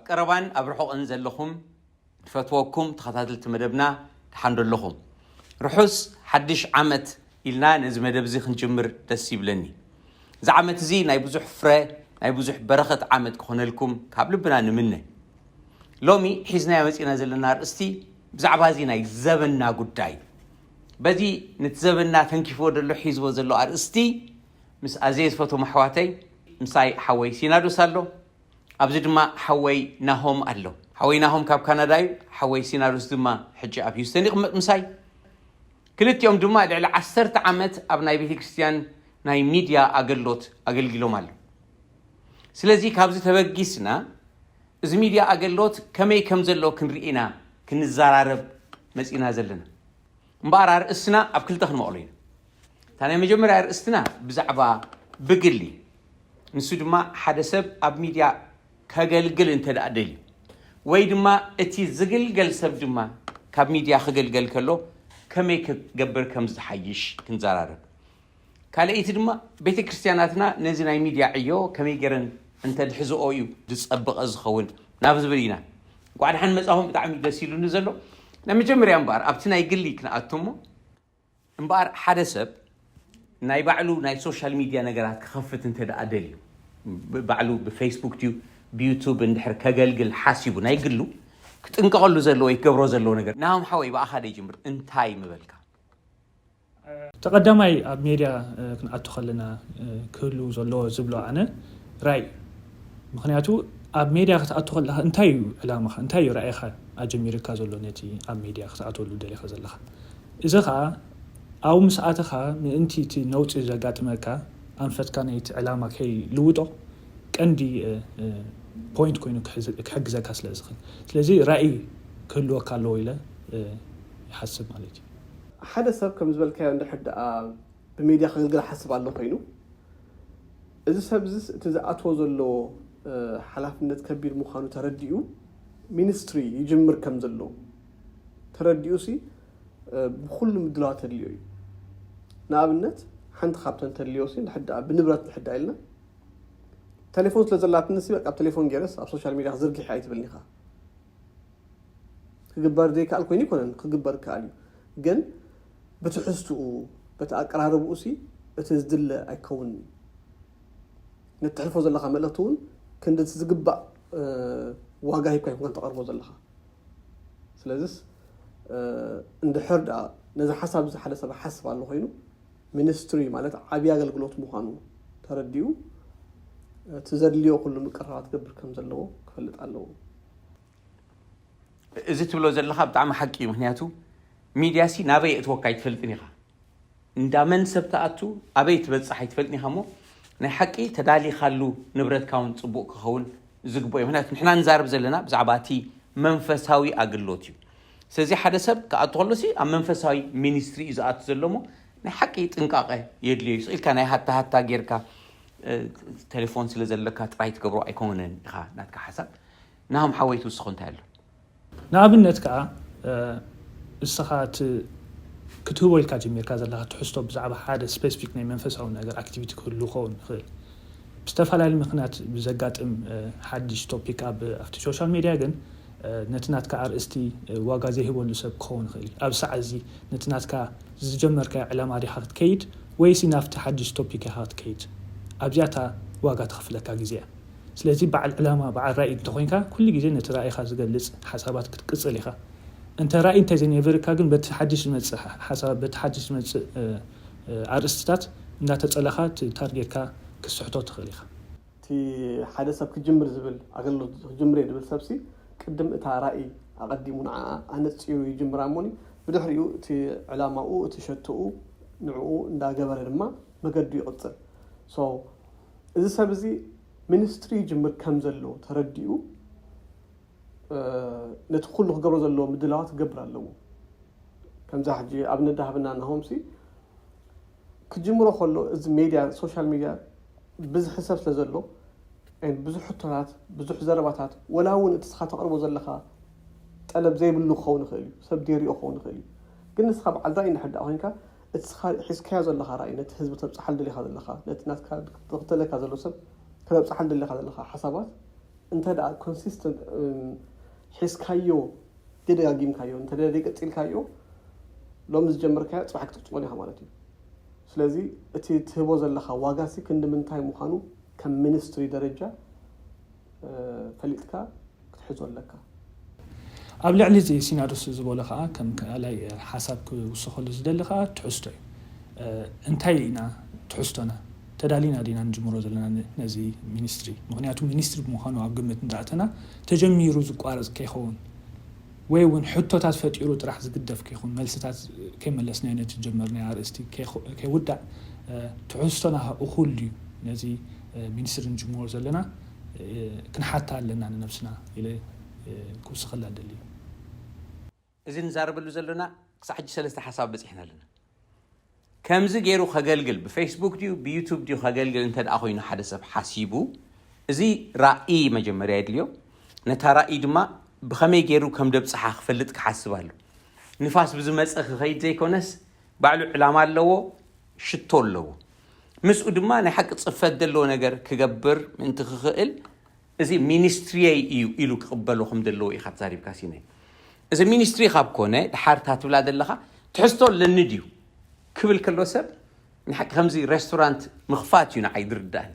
ቀረባን ኣብ ርሑቕን ዘለኹም ንፈትወኩም ተኸታተልቲ መደብና፣ ደሓን ዶ ኣለኹም? ርሑስ ሓድሽ ዓመት ኢልና ነዚ መደብ እዚ ክንጅምር ደስ ይብለኒ። እዚ ዓመት እዚ ናይ ብዙሕ ፍረ፣ ናይ ብዙሕ በረኸት ዓመት ክኾነልኩም ካብ ልብና ንምነ። ሎሚ ሒዝናዮ መጺና ዘለና ኣርእስቲ ብዛዕባ እዚ ናይ ዘበንና ጉዳይ፣ በዚ ነቲ ዘበንና ተንኪፍዎ ዘሎ ሒዝዎ ዘሎ ኣርእስቲ ምስ ኣዘየ ዝፈትዎም ኣሕዋተይ፣ ምሳይ ሓወይ ሲናዶስ ኣሎ፣ ኣብዚ ድማ ሓወይ ናሆም ኣሎ። ሓወይ ናሆም ካብ ካናዳ እዩ። ሓወይ ሲናዶስ ድማ ሕጂ ኣብ ሂውስተን ይቕመጥ ምሳይ። ክልቲኦም ድማ ልዕሊ ዓሰርተ ዓመት ኣብ ናይ ቤተ ክርስቲያን ናይ ሚድያ ኣገልግሎት ኣገልጊሎም ኣሎ። ስለዚ ካብዚ ተበጊስና እዚ ሚድያ ኣገልግሎት ከመይ ከም ዘሎ ክንርኢ ኢና ክንዘራረብ መጺና ዘለና። እምበኣር ኣርእስትና ኣብ ክልተ ክንመቕሎ ኢና። እታ ናይ መጀመርያ ኣርእስትና ብዛዕባ ብግሊ፣ ንሱ ድማ ሓደ ሰብ ኣብ ሚድያ ከገልግል እንተ ደኣ ደልዩ፣ ወይ ድማ እቲ ዝግልገል ሰብ ድማ ካብ ሚድያ ክግልገል ከሎ ከመይ ክገብር ከም ዝሓይሽ ክንዘራረብ። ካልኣይቲ ድማ ቤተ ክርስቲያናትና ነዚ ናይ ሚድያ ዕዮ ከመይ ገይረን እንተድሕዝኦ እዩ ዝጸብቐ ዝኸውን ናብ ዝብል ኢና። እንኳዕ ደሓን መጻኹም፣ ብጣዕሚ ደስ ኢሉኒ ዘሎ። ናይ መጀመርያ እምበኣር ኣብቲ ናይ ግሊ ክንኣቱ እሞ፣ እምበኣር ሓደ ሰብ ናይ ባዕሉ ናይ ሶሻል ሚድያ ነገራት ክኸፍት እንተ ደኣ ደልዩ፣ ብ-፣ ባዕሉ ብፌስቡክ ድዩ ብዩቱብ እንድሕር ከገልግል ሓሲቡ ናይ ግሉ ክጥንቀቐሉ ዘለዎ ወይ ክገብሮ ዘለዎ ነገር፣ ናሆም ሓወይ ብኣኻ ዶ ይጅምር፣ እንታይ ምበልካ? እቲ ቀዳማይ ኣብ ሜድያ እ፣ ክንኣቱ ከለና እ፣ ክህሉ ዘለዎ ዝብሎ ኣነ ራእይ እዩ። ምክንያቱ ኣብ ሜድያ ክትኣቱ ከለካ እንታይ እዩ ዕላማካ፣ እንታይ እዩ ራእይካ ኣጀሚርካ ዘሎ ነቲ ኣብ ሜድያ ክትኣትወሉ ደሊካ ዘለካ? እዚ ከዓ ኣብኡ ምስ ኣተኻ ምእንቲ እቲ ነውፂ ዘጋጥመካ ኣንፈትካ ነቲ ዕላማ ከይልውጦ ቀንዲ እ፣ እ፣ ፖይንት ኮይኑ ክሕዝ- ክሕግዘካ ስለ ዝኽእል። ስለዚ ራእይ ክህልወካ ኣለዎ ኢለ እ፣ ይሓስብ ማለት እዩ። ሓደ ሰብ ከም ዝበልካዮ እንድሕር ደኣ ብሜድያ ከገልግል ሓስብ ኣሎ ኮይኑ፣ እዚ ሰብ እዚስ እቲ ዝኣትዎ ዘሎ እ፣ ሓላፍነት ከቢድ ምዃኑ ተረዲኡ ሚኒስትሪ ይጅምር ከም ዘሎ ተረዲኡ ሲ እ፣ ብኩሉ ምድላዋት ተድልዮ እዩ። ንኣብነት ሓንቲ ካብተን ተድልዮ ሲ እንድሕር ደኣ ብንብረት እንድሕር ደኣ ኢልና፣ ቴሌፎን ስለ ዘላትኒ ሲ በቃ ኣብ ቴሌፎን ገይረስ ኣብ ሶሻል ሚድያ ክዝርግሕ ኣይትብልኒ ኢኻ። ክግበር ዘይከኣል ኮይኑ ኣይኮነን፣ ክግበር ይከኣል እዩ። ግን ብትሕዝትኡ፣ በቲ ኣቀራርብኡ ሲ እቲ ዝድለ ኣይከውንን እዩ። ነቲ ተሕልፎ ዘለኻ መልእኽቲ እውን ክንዲ እቲ ዝግባእ እ፣ ዋጋ ሂብካ ኣይኮንካን ተቐርቦ ዘለኻ። ስለዚስ እ፣ እንድሕር ደኣ ነዚ ሓሳብ እዚ ሓደ ሰብ ሓስብ ኣሎ ኮይኑ፣ ሚኒስትሪ ማለት ዓብዪ ኣገልግሎት ምዃኑ ተረዲኡ እቲ ዘድልዮ ኩሉ ምቅርራባት ክገብር ከም ዘለዎ ክፈልጥ ኣለዎ። እዚ ትብሎ ዘለኻ ብጣዕሚ ሓቂ እዩ። ምክንያቱ ሚድያ ሲ ናበይ የእትወካ ኣይትፈልጥን ኢኻ። እንዳ መን ሰብ ትኣቱ፣ ኣበይ ትበፅሕ ኣይትፈልጥን ኢኻ እሞ ናይ ሓቂ ተዳሊኻሉ ንብረትካ እውን ፅቡቕ ክኸውን ዝግብኦ እዩ። ምክንያቱ ንሕና ንዛረብ ዘለና ብዛዕባ እቲ መንፈሳዊ ኣገልግሎት እዩ። ስለዚ ሓደ ሰብ ክኣቱ ከሎ ሲ ኣብ መንፈሳዊ ሚኒስትሪ እዩ ዝኣቱ ዘሎ እሞ ናይ ሓቂ ጥንቃቐ የድልዮ እዩ። ስቕ ኢልካ ናይ ሃታ ሃታ ጌርካ እ፣ ቴሌፎን ስለ ዘለካ ጥራይ ትገብሮ ኣይኮነን ኢኻ ናትካ ሓሳብ። ናሆም ሓወይ ትውስኾ እንታይ ኣሎ? ንኣብነት ከዓ እ፣ እስኻ እቲ ክትህቦ ኢልካ ጀሚርካ ዘለካ ትሕዝቶ ብዛዕባ ሓደ ስፔሲፊክ ናይ መንፈሳዊ ነገር ኣክቲቪቲ ክህሉ ክኸውን ይኽእል። ብዝተፈላለዩ ምክንያት ብዘጋጥም እ፣ ሓድሽ ቶፒክ ኣብ ኣብቲ ሶሻል ሜድያ ግን እ፣ ነቲ ናትካ ኣርእስቲ እ፣ ዋጋ ዘይህበሉ ሰብ ክኸውን ይኽእል እዩ። ኣብ ሰዓት እዚ ነቲ ናትካ ዝጀመርካዮ ዕላማ ዲኻ ክትከይድ ወይሲ ናብቲ ሓድሽ ቶፒክ ኢኻ ክትከይድ? ኣብዚኣ እታ ዋጋ ትኸፍለካ ግዜ እያ። ስለዚ በዓል ዕላማ በዓል ራእይ እንተኾይንካ ኩሉ ግዜ ነቲ ራእይኻ ዝገልጽ ሓሳባት ክትቅጽል ኢኻ። እንተ ራእይ እንተዘይነበርካ ግን በቲ ሓድሽ ዝመጽእ ሓሳብ በቲ ሓድሽ ዝመጽእ እ፣ እ፣ ኣርእስትታት እንዳተጸለኻ እቲ ታርጌትካ ክትስሕቶ ትኽእል ኢኻ። እቲ ሓደ ሰብ ክጅምር ዝብል ኣገልግሎት ክጅምር እየ ዝብል ሰብሲ ቅድም እታ ራእይ ኣቐዲሙ ንዓኣ ኣነጺሩ ይጅምራ እሞኒ ብድሕሪኡ እቲ ዕላማኡ እቲ ሸቶኡ ንዕኡ እንዳገበረ ድማ መገዱ ይቕጽል። So እዚ ሰብ እዚ ሚኒስትሪ ይጅምር ከም ዘሎ ተረዲኡ ነቲ ኩሉ ክገብሮ ዘለዎ ምድላዋት ክገብር ኣለዎ። ከምዛ ሕጂ ኣብነት ዳሃብና ናሆምሲ ክጅምሮ ከሎ እዚ ሜድያ ሶሻል ሚድያ ብዝሒ ሰብ ስለ ዘሎ ብዙሕ ሕቶታት ብዙሕ ዘረባታት ወላ እውን እቲ ስኻ ተቕርቦ ዘለኻ ጠለብ ዘይብሉ ክኸውን ይኽእል እዩ፣ ሰብ ዘይሪኦ ክኸውን ይኽእል እዩ። ግን ንስኻ በዓል ራእይ እንድሕር ደኣ ኮይንካ እቲ ስኻ ሒዝካዮ ዘለኻ ራእይ ነቲ ህዝቢ ተብፅሓሉ ደሊኻ ዘለኻ ነቲ ናትካ ተኽተለካ ዘሎ ሰብ ከተብፅሓሉ ደሊኻ ዘለኻ ሓሳባት እንተ ደኣ ኮንሲስተንት ሒዝካዮ፣ ደጋጊምካዮ እንተ ደኣ ዘይቀጺልካዮ፣ ሎሚ ዝጀመርካዮ ጽባሕ ክትቅጽሎ ኢኻ ማለት እዩ። ስለዚ እቲ ትህቦ ዘለኻ ዋጋሲ ክንዲ ምንታይ ምዃኑ ከም ሚኒስትሪ ደረጃ ፈሊጥካ ክትሕዞ ኣለካ። ኣብ ልዕሊ እዚ ሲናዶስ ዝበሎ ከዓ ከም ካልኣይ ሓሳብ ክውስኸሉ ዝደሊ ከዓ ትሕዝቶ እዩ። እንታይ ኢና ትሕዝቶና? ተዳሊና ዲና ንጅምሮ ዘለና ነዚ ሚኒስትሪ? ምክንያቱ ሚኒስትሪ ብምዃኑ ኣብ ግምት እንዳእተና ተጀሚሩ ዝቋረፅ ከይኸውን ወይ እውን ሕቶታት ፈጢሩ ጥራሕ ዝግደፍ ከይኹን፣ መልስታት ከይመለስናዮ ነቲ ዝጀመርናዮ ኣርእስቲ ከይውዳእ ትሕዝቶና እኹል ድዩ? ነዚ ሚኒስትሪ ንጅምሮ ዘለና ክንሓታ ኣለና ንነብስና ኢለ ክውስኸላ ደሊ። እዚ ንዛረበሉ ዘለና ክሳዕ ሕጂ ሰለስተ ሓሳብ በፂሕና ኣለና። ከምዚ ገይሩ ከገልግል ብፌስቡክ ድዩ ብዩቱብ ድዩ ከገልግል እንተ ደኣ ኮይኑ ሓደ ሰብ ሓሲቡ፣ እዚ ራእይ መጀመርያ የድልዮ። ነታ ራእይ ድማ ብኸመይ ገይሩ ከም ደብፅሓ ክፈልጥ ክሓስብ ኣሎ። ንፋስ ብዝመፀ ክኸይድ ዘይኮነስ ባዕሉ ዕላማ ኣለዎ፣ ሽቶ ኣለዎ። ምስኡ ድማ ናይ ሓቂ ፅፈት ዘለዎ ነገር ክገብር ምእንቲ ክኽእል እዚ ሚኒስትሪየይ እዩ ኢሉ ክቕበሎ ከም ዘለዎ ኢኻ ተዛሪብካ ሲነ። እዚ ሚኒስትሪ ካብ ኮነ ድሓር እታ ትብላ ዘለኻ ትሕዝቶ ኣለኒ ድዩ ክብል ከሎ ሰብ ንሓቂ ከምዚ ሬስቶራንት ምኽፋት እዩ ንዓይ ዝርዳእኒ።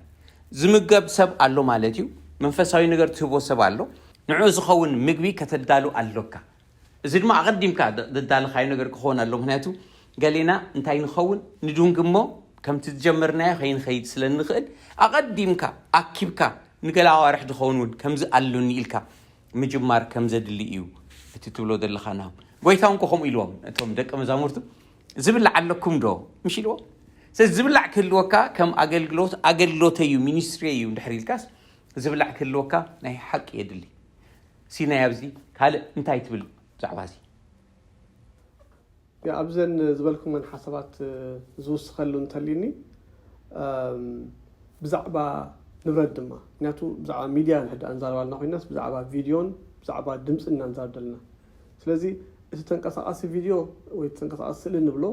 ዝምገብ ሰብ ኣሎ ማለት እዩ። መንፈሳዊ ነገር ትህቦ ሰብ ኣሎ። ንዕኡ ዝኸውን ምግቢ ከተዳሉ ኣሎካ። እዚ ድማ ኣቐዲምካ ዘዳለኻዮ ነገር ክኸውን ኣሎ። ምክንያቱ ገሌና እንታይ ንኸውን ንድንግሞ ከምቲ ዝጀመርናዮ ከይንኸይድ ስለ እንኽእል ኣቐዲምካ ኣኪብካ ንገለ ኣዋርሕ ዝኸውን እውን ከምዚ ኣሉኒ ኢልካ ምጅማር ከም ዘድሊ እዩ እቲ ትብሎ ዘለኻ ናሁ። ጎይታ እውን ከምኡ ኢልዎም እቶም ደቂ መዛሙርቱ ዝብላዕ ኣለኩም ዶ ምሽ ኢልዎም። ስለዚ ዝብላዕ ክህልወካ ከም ኣገልግሎት ኣገልግሎተ እዩ ሚኒስትሪ እዩ እንድሕር ኢልካስ ዝብላዕ ክህልወካ ናይ ሓቂ የድሊ። ሲናይ ኣብዚ ካልእ እንታይ ትብል ብዛዕባ እዚ? ኣብዘን ዝበልኩመን ሓሳባት ዝውስኸሉ እንተሊኒ ብዛዕባ ንብረት ድማ ምክንያቱ ብዛዕባ ሚድያ ንሕዳ እንዛረብ ኣለና ኮይናስ ብዛዕባ ቪድዮን ብዛዕባ ድምፂ እናንዛርብ ዘለና። ስለዚ እቲ ተንቀሳቃሲ ቪድዮ ወይ ተንቀሳቃሲ ስእሊ ንብሎ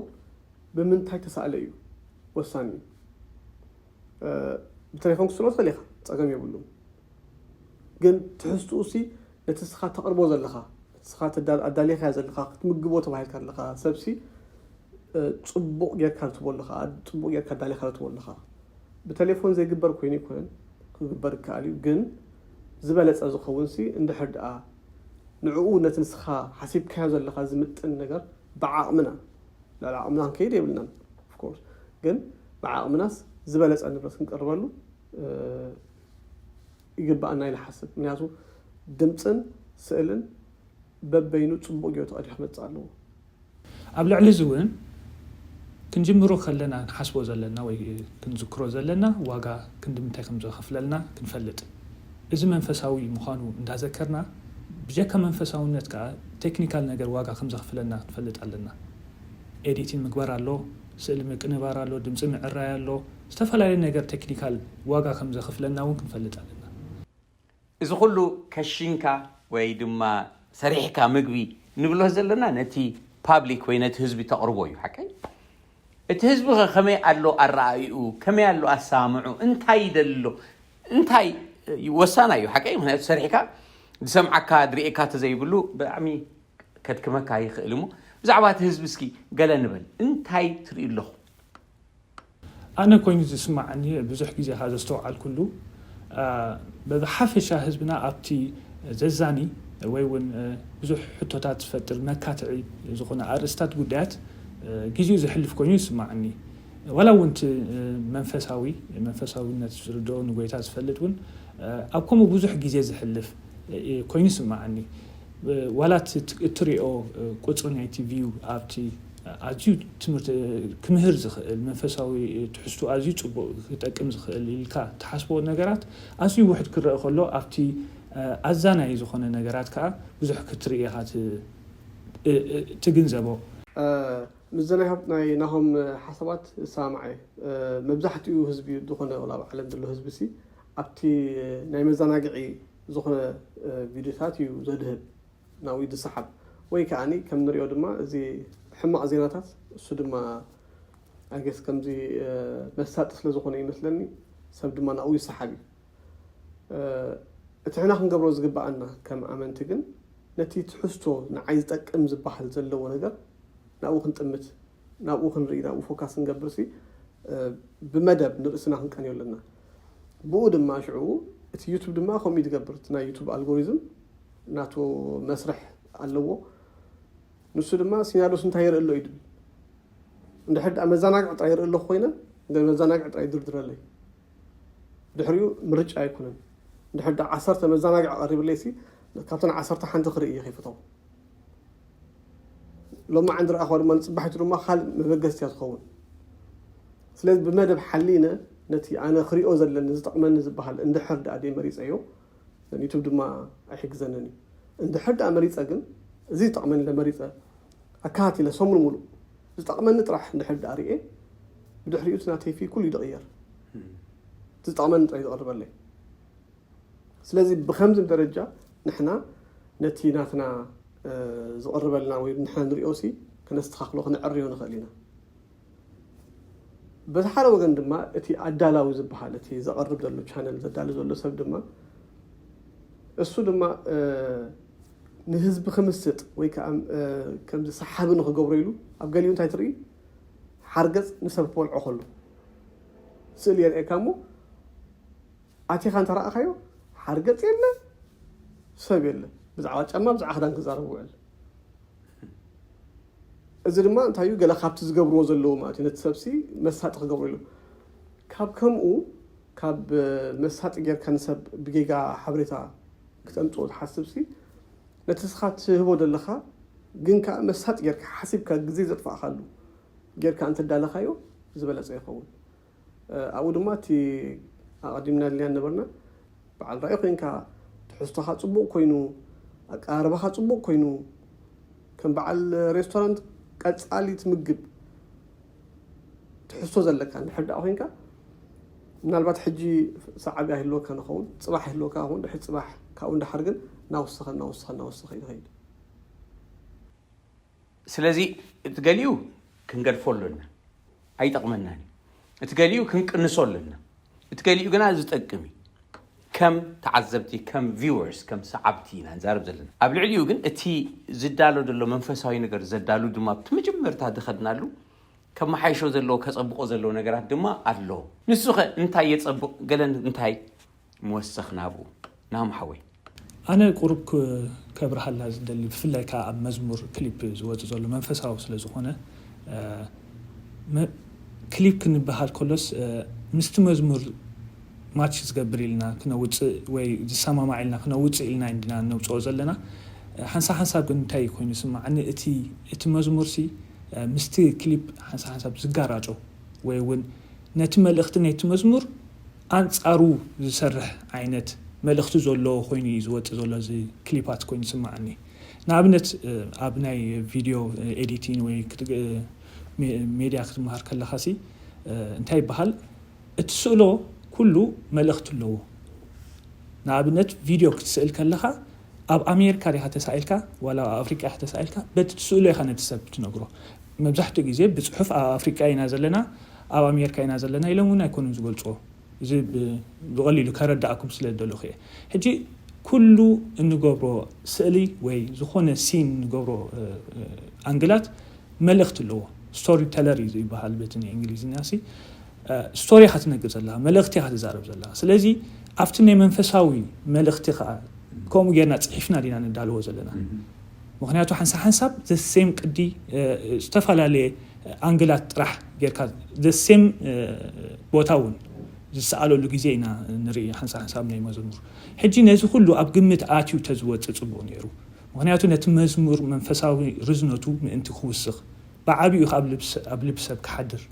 ብምንታይ ተሳእለ እዩ ወሳኒ እዩ። ብቴሌፎን ክስሎ ትኽእል ኢኻ፣ ፀገም የብሉም። ግን ትሕዝትኡ ሲ ነቲ ስኻ ተቕርቦ ዘለኻ፣ ነቲ ስኻ ኣዳሊኻዮ ዘለኻ፣ ክትምግቦ ተባሂልካ ኣለኻ ሰብሲ ፅቡቕ ጌርካ ርትቦ ኣለኻ፣ ፅቡቕ ጌርካ ኣዳሊኻ ርትቦ ኣለኻ። ብቴሌፎን ዘይግበር ኮይኑ ኣይኮነን፣ ክግበር ይከኣል እዩ። ግን ዝበለፀ ዝኸውን ሲ እንድሕር ደኣ ንዕኡ ነቲ ንስኻ ሓሲብካዮ ዘለኻ ዝምጥን ነገር ብዓቕምና ልዕሊ ዓቕምና ክንከይድ የብልናን ኦፍኮርስ ግን ብዓቕምናስ ዝበለፀ ንብረት ክንቀርበሉ ይግባኣና ኢለ ሓስብ። ምክንያቱ ድምፅን ስእልን በበይኑ ፅቡቅ ገይሩ ተቐዲሑ ክመፅእ ኣለዎ። ኣብ ልዕሊ እዚ እውን ክንጅምሮ ከለና ክንሓስቦ ዘለና ወይ ክንዝክሮ ዘለና ዋጋ ክንዲ ምንታይ ከም ዘኸፍለልና ክንፈልጥ። እዚ መንፈሳዊ ምዃኑ እንዳዘከርና ብጀካ መንፈሳውነት ከዓ ቴክኒካል ነገር ዋጋ ከም ዘኽፍለና ክንፈልጥ ኣለና። ኤዲቲንግ ምግባር ኣሎ፣ ስእሊ ምቅንባር ኣሎ፣ ድምፂ ምዕራይ ኣሎ፣ ዝተፈላለዩ ነገር ቴክኒካል ዋጋ ከም ዘኽፍለና እውን ክንፈልጥ ኣለና። እዚ ኩሉ ከሽንካ ወይ ድማ ሰሪሕካ ምግቢ ንብሎ ዘለና ነቲ ፓብሊክ ወይ ነቲ ህዝቢ ተቕርቦ እዩ ሓቀይ። እቲ ህዝቢ ኸ ከመይ ኣሎ ኣረኣእኡ፣ ከመይ ኣሎ ኣሳምዑ፣ እንታይ ይደሎ እንታይ ወሳና እዩ ሓቀይ። ምክንያቱ ሰሪሕካ ዝሰምዓካ ድርእካ ተዘይብሉ ብጣዕሚ ከድክመካ ይኽእል እሞ ብዛዕባ እቲ ህዝቢ እስኪ ገለ ንበል እንታይ ትርኢ ኣለኹ? ኣነ ኮይኑ ዝስማዓኒ ብዙሕ ግዜ ካብ ዘስተውዓልኩሉ ብሓፈሻ ህዝብና ኣብቲ ዘዛኒ ወይ እውን ብዙሕ ሕቶታት ዝፈጥር መካትዒ ዝኾነ ኣርእስታት ጉዳያት ግዜኡ ዘሕልፍ ኮይኑ ይስማዓኒ። ዋላ እውን እቲ መንፈሳዊ መንፈሳዊነት ዝርድኦ ንጎይታ ዝፈልጥ እውን ኣብ ከምኡ ብዙሕ ግዜ ዝሕልፍ ኮይኑ ይስማዓኒ። ዋላ እትሪኦ ቁፅሪ ናይቲ ቪው ኣብቲ ኣዝዩ ትምህርቲ ክምህር ዝኽእል መንፈሳዊ ትሕዝቱ ኣዝዩ ፅቡቅ ክጠቅም ዝኽእል ኢልካ ትሓስቦ ነገራት ኣዝዩ ውሕድ ክረአ ከሎ ኣብቲ ኣዛናይ ዝኾነ ነገራት ከዓ ብዙሕ ክትርኢ ኢኻ ትግንዘቦ። ምዘናይ ናይ ናሆም ሓሳባት እሰማማዕ እየ። መብዛሕትኡ ህዝቢ ዝኾነ ወላ ኣብ ዓለም ዘሎ ህዝቢ ሲ ኣብቲ ናይ መዘናግዒ ዝኾነ ቪድዮታት እዩ ዘድህብ ናብኡ ዝሰሓብ ወይ ከዓ ከም ንሪኦ ድማ እዚ ሕማቕ ዜናታት እሱ ድማ ኣገስ ከምዚ መሳጢ ስለ ዝኾነ ይመስለኒ ሰብ ድማ ናብኡ ይሰሓብ እዩ። እቲ ሕና ክንገብሮ ዝግባኣና ከም ኣመንቲ ግን ነቲ ትሕዝቶ ንዓይ ዝጠቅም ዝበሃል ዘለዎ ነገር ናብኡ ክንጥምት፣ ናብኡ ክንርኢ፣ ናብኡ ፎካስ ክንገብር ሲ ብመደብ ንርእስና ክንቀንዮ ኣለና። ብኡ ድማ ሽዑ እቲ ዩቱብ ድማ ከምኡ እዩ ዝገብር። እቲ ናይ ዩቱብ ኣልጎሪዝም ናቱ መስርሕ ኣለዎ። ንሱ ድማ ሲናዶስ እንታይ ይርኢ ኣሎ እዩ ድብል። እንድሕር ደኣ መዘናግዒ ጥራይ ይርኢ ኣለኹ ኮይነ፣ መዘናግዒ ጥራይ ይድርድረለይ። ድሕሪኡ ምርጫ ኣይኮነን። እንድሕር ደኣ ዓሰርተ መዘናግዒ ቀሪብለይ ሲ ካብተን ዓሰርተ ሓንቲ ክርኢ እየ ከይፈተው። ሎማዓንቲ ረኣኹዋ ድማ ንፅባሒቱ ድማ ካልእ መበገስቲ እያ ትኸውን። ስለዚ ብመደብ ሓሊነ ነቲ ኣነ ክሪኦ ዘለኒ ዝጠቕመኒ ዝበሃል እንድሕር ደኣ ደይ መሪፀዮ ዩቱብ ድማ ኣይሕግዘንን እዩ። እንድሕር ደኣ መሪፀ ግን እዚ ዝጠቕመኒ ለመሪፀ ኣካታቲለ ሰሙን ሙሉእ ዝጠቕመኒ ጥራሕ እንድሕር ደኣ ርኤ ብድሕሪኡ እቲ ናተይ ፊ ኩሉ ይድቕየር ዝጠቕመኒ ጥራሕ ይዝቐርበለይ። ስለዚ ብከምዚ ደረጃ ንሕና ነቲ ናትና ዝቐርበልና ወይ ንሕና ንሪኦ ሲ ክነስተኻኽሎ ክነዕርዮ ንኽእል ኢና። በቲ ሓደ ወገን ድማ እቲ ኣዳላዊ ዝበሃል እቲ ዘቐርብ ዘሎ ቻነል ዘዳሉ ዘሎ ሰብ ድማ እሱ ድማ ንህዝቢ ክምስጥ ወይ ከዓ ከምዚ ሰሓቢ ንክገብሮ ኢሉ ኣብ ገሊኡ እንታይ ትርኢ ሓርገፅ ንሰብ ክበልዖ ከሎ ስእሊ የርእየካ እሞ ኣቲኻ እንተረኣኻዮ ሓርገፅ የለ ሰብ የለ ብዛዕባ ጫማ ብዛዕባ ክዳን ክዛረብ ውዕል። እዚ ድማ እንታይ እዩ ገለ ካብቲ ዝገብርዎ ዘለዉ ማለት እዩ ነቲ ሰብሲ መሳጢ ክገብሩ ኢሉ ካብ ከምኡ ካብ መሳጢ ጌርካ ንሰብ ብጌጋ ሓበሬታ ክተምፅኦ ትሓስብ ሲ ነቲ ስኻ ትህቦ ዘለኻ ግን ከዓ መሳጢ ጌርካ ሓሲብካ ግዜ ዘጥፋእካሉ ጌርካ እንተዳለኻዮ ዝበለፀ ይኸውን። ኣብኡ ድማ እቲ ኣቐዲምና ልያ ነበርና በዓል ራእይ ኮይንካ ትሕዝቶኻ ፅቡቕ ኮይኑ ኣቀራርባኻ ፅቡቕ ኮይኑ ከም በዓል ሬስቶራንት ቀፃሊት ምግብ ትሕዝቶ ዘለካ እንድሕር ደኣ ኮይንካ ምናልባት ሕጂ ሰዓብ ይህልወካ ንኸውን ፅባሕ ይህልወካ ኹን ድሕሪ ፅባሕ ካብኡ እንዳሓር ግን እናወሰኸ እናወሰኸ እናወሰኸ ይኸይድ። ስለዚ እቲ ገሊኡ ክንገድፎ ኣሎና ኣይጠቕመናን እዩ። እቲ ገሊኡ ክንቅንሶ ኣሎና። እቲ ገሊኡ ግና ዝጠቅም እዩ። ከም ተዓዘብቲ ከም viewers ከም ሰዓብቲ ኢና ንዛረብ ዘለና። ኣብ ልዕሊኡ ግን እቲ ዝዳሎ ዘሎ መንፈሳዊ ነገር ዘዳሉ ድማ እቲ መጀመርታ ዝኸድናሉ ከመሓይሾ ዘለዎ ከጸብቆ ዘለዎ ነገራት ድማ ኣሎ። ንሱ ኸ እንታይ የጸብቕ ገለን እንታይ ምወሰኽና ኣብኡ ናም ሓወይ። ኣነ ቁሩብ ከብርሃላ ዝደሊ ብፍላይ ከዓ ኣብ መዝሙር ክሊፕ ዝወፅ ዘሎ መንፈሳዊ ስለ ዝኾነ ክሊፕ ክንበሃል ከሎስ ምስቲ መዝሙር ማች ዝገብር ኢልና ክነውፅእ ወይ ዝሰማማዕ ኢልና ክነውፅእ ኢልና እንዲና ነውፅኦ ዘለና። ሓንሳብ ሓንሳብ ግን እንታይ ኮይኑ ይስማዓኒ እቲ እቲ መዝሙር ሲ ምስቲ ክሊፕ ሓንሳብ ሓንሳብ ዝጋራጮ ወይ እውን ነቲ መልእኽቲ ናይቲ መዝሙር ኣንጻሩ ዝሰርሕ ዓይነት መልእኽቲ ዘለዎ ኮይኑ እዩ ዝወጽእ ዘሎ እዚ ክሊፓት ኮይኑ ይስምዓኒ። ንኣብነት ኣብ ናይ ቪድዮ ኤዲቲን ወይ ሜድያ ክትመሃር ከለኻ ሲ እንታይ ይበሃል እቲ ስእሎ ኩሉ መልእኽቲ ኣለዎ። ንኣብነት ቪድዮ ክትስእል ከለኻ ኣብ ኣሜሪካ ዲኻ ተሳኢልካ ዋላ ኣብ ኣፍሪቃ ኢኻ ተሳኢልካ በቲ ትስእሎ ኢኻ ነቲ ሰብ ትነግሮ። መብዛሕትኡ ግዜ ብፅሑፍ ኣብ ኣፍሪቃ ኢና ዘለና ኣብ ኣሜሪካ ኢና ዘለና ኢሎም እውን ኣይኮኑን ዝገልፅዎ። እዚ ብቐሊሉ ከረዳእኩም ስለ ዝደለኹ እየ። ሕጂ ኩሉ እንገብሮ ስእሊ ወይ ዝኾነ ሲን እንገብሮ ኣንግላት መልእኽቲ ኣለዎ። ስቶሪ ተለር እዩ ዝበሃል በቲ ናይ እንግሊዝኛ ሲ ስቶሪ ኢኻ ትነግር ዘለኻ፣ መልእኽቲ ኢኻ ትዛረብ ዘለኻ። ስለዚ ኣብቲ ናይ መንፈሳዊ መልእኽቲ ከዓ ከምኡ ጌርና ፅሒፍና ዲና ንዳልዎ ዘለና። ምክንያቱ ሓንሳብ ሓንሳብ ዘሴም ቅዲ ዝተፈላለየ ኣንግላት ጥራሕ ጌርካ ዘሴም ቦታ እውን ዝሰኣለሉ ግዜ ኢና ንርኢ ሓንሳብ ሓንሳብ ናይ መዘሙር። ሕጂ ነዚ ኩሉ ኣብ ግምት ኣትዩ ተዝወፅእ ፅቡቕ ነይሩ። ምክንያቱ ነቲ መዝሙር መንፈሳዊ ርዝነቱ ምእንቲ ክውስኽ ብዓብዩ ኣብ ልቢ ሰብ ክሓድር።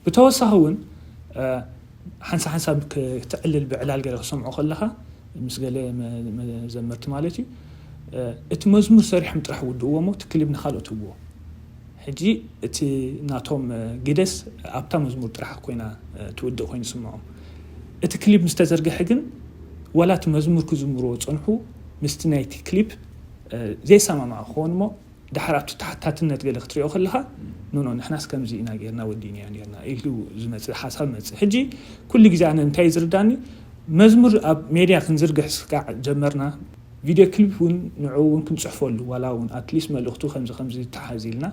ብተወሳኺ እውን ሓንሳ ሓንሳብ ክትዕልል ብዕላል ገለ ክሰምዖ ከለኻ ምስ ገለ መዘመርቲ ማለት እዩ እቲ መዝሙር ሰሪሖም ጥራሕ ውድእዎ ሞ እቲ ክሊብ ንካልኦት ህብዎ። ሕጂ እቲ ናቶም ግደስ ኣብታ መዝሙር ጥራሕ ኮይና ትውድእ ኮይኑ ይስምዖም። እቲ ክሊብ ምስ ተዘርግሐ ግን ዋላ እቲ መዝሙር ክዝምርዎ ዝፀንሑ ምስቲ ናይቲ ክሊፕ ዘይሰማማዕ ክኸውን እሞ ድሓር ኣብቲ ተሓታትነት ገለ ክትሪኦ ከለኻ ኖኖ ንሕናስ ከምዚ ኢና ጌርና ወዲእናዮ ኔርና ኢሉ ዝመፅእ ሓሳብ መፅእ። ሕጂ ኩሉ ግዜ ኣነ እንታይ እዩ ዝርዳኒ መዝሙር ኣብ ሜድያ ክንዝርግሕ ስካዕ ጀመርና። ቪድዮ ክሊፕ እውን ንዕኡ እውን ክንፅሕፈሉ፣ ዋላ እውን ኣትሊስት መልእኽቱ ከምዚ ከምዚ ይተሓዝ ኢልና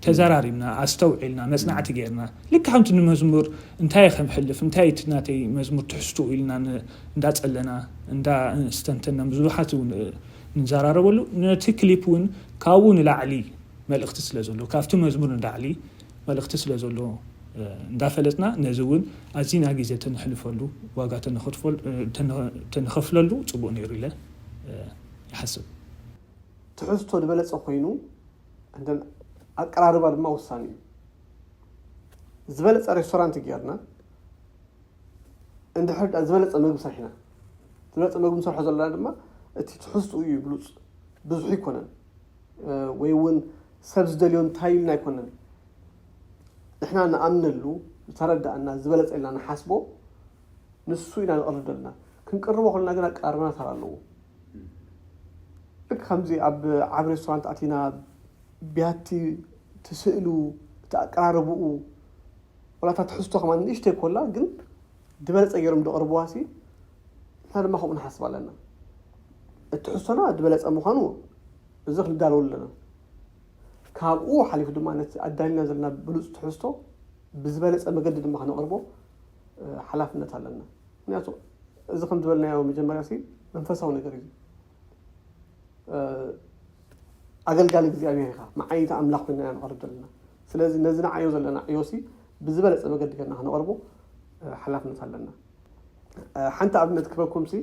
ተዛራሪብና፣ ኣስተውዒልና፣ መፅናዕቲ ጌርና፣ ልክ ከምቲ ንመዝሙር እንታይ ከምሕልፍ፣ እንታይ እቲ ናተይ መዝሙር ትሕዝትኡ ኢልና እንዳፀለና እንዳስተንተና ብዙሓት እውን ንዘራረበሉ፣ ነቲ ክሊፕ እውን ካብኡ ንላዕሊ መልእኽቲ ስለ ዘሎ፣ ካብቲ መዝሙር ንላዕሊ መልእኽቲ ስለ ዘሎ እንዳፈለጥና፣ ነዚ እውን ኣዚና ግዜ ተነሕልፈሉ፣ ዋጋ ተንኸፍለሉ ፅቡቅ ነይሩ ኢለ ይሓስብ። ትሕዝቶ ዝበለፀ ኮይኑ፣ ኣቀራርባ ድማ ወሳኒ እዩ። ዝበለፀ ሬስቶራንት ጌርና እንድሕር ዝበለፀ ምግቢ ሰርሕና፣ ዝበለፀ ምግቢ ንሰርሖ ዘለና ድማ እቲ ትሕዝትኡ እዩ ብሉፅ፣ ብዙሕ ኣይኮነን። ወይ እውን ሰብ ዝደልዮ እንታይ ኢልና ኣይኮነን። ንሕና ንኣምነሉ፣ ዝተረዳእና፣ ዝበለፀ ኢልና ንሓስቦ ንሱ ኢና ንቕርብ ዘለና። ክንቅርቦ ከለና ግን ኣቀራርባና ተራ ኣለዎ። ልክ ከምዚ ኣብ ዓብ ሬስቶራንት ኣቲና ቢያቲ ትስእሉ፣ እቲ ኣቀራርብኡ፣ ወላ እታ ትሕዝቶ ከማን ንእሽተይ ኮላ ግን ዝበለፀ ገይሮም ደቕርብዋ ሲ፣ ንሕና ድማ ከምኡ ንሓስብ ኣለና። እቲ ትሕዝቶና ዝበለፀ ምዃኑ እዚ ክንዳለወሉ ኣለና። ካብኡ ሓሊፉ ድማ ነቲ ኣዳሊና ዘለና ብሉፅ ትሕዝቶ ብዝበለፀ መገዲ ድማ ክነቕርቦ ሓላፍነት ኣለና። ምክንያቱ እዚ ከም ዝበልናዮ መጀመርያ ሲ መንፈሳዊ ነገር እዩ። ኣገልጋሊ እግዚኣብሔር ኢኻ፣ መዓይንቲ ኣምላኽ ኮይና ኢና ንቐርብ ዘለና። ስለዚ ነዚ ንዓዮ ዘለና ዕዮ ሲ ብዝበለፀ መገዲ ገና ክነቐርቦ ሓላፍነት ኣለና። ሓንቲ ኣብነት ክበኩም ሲ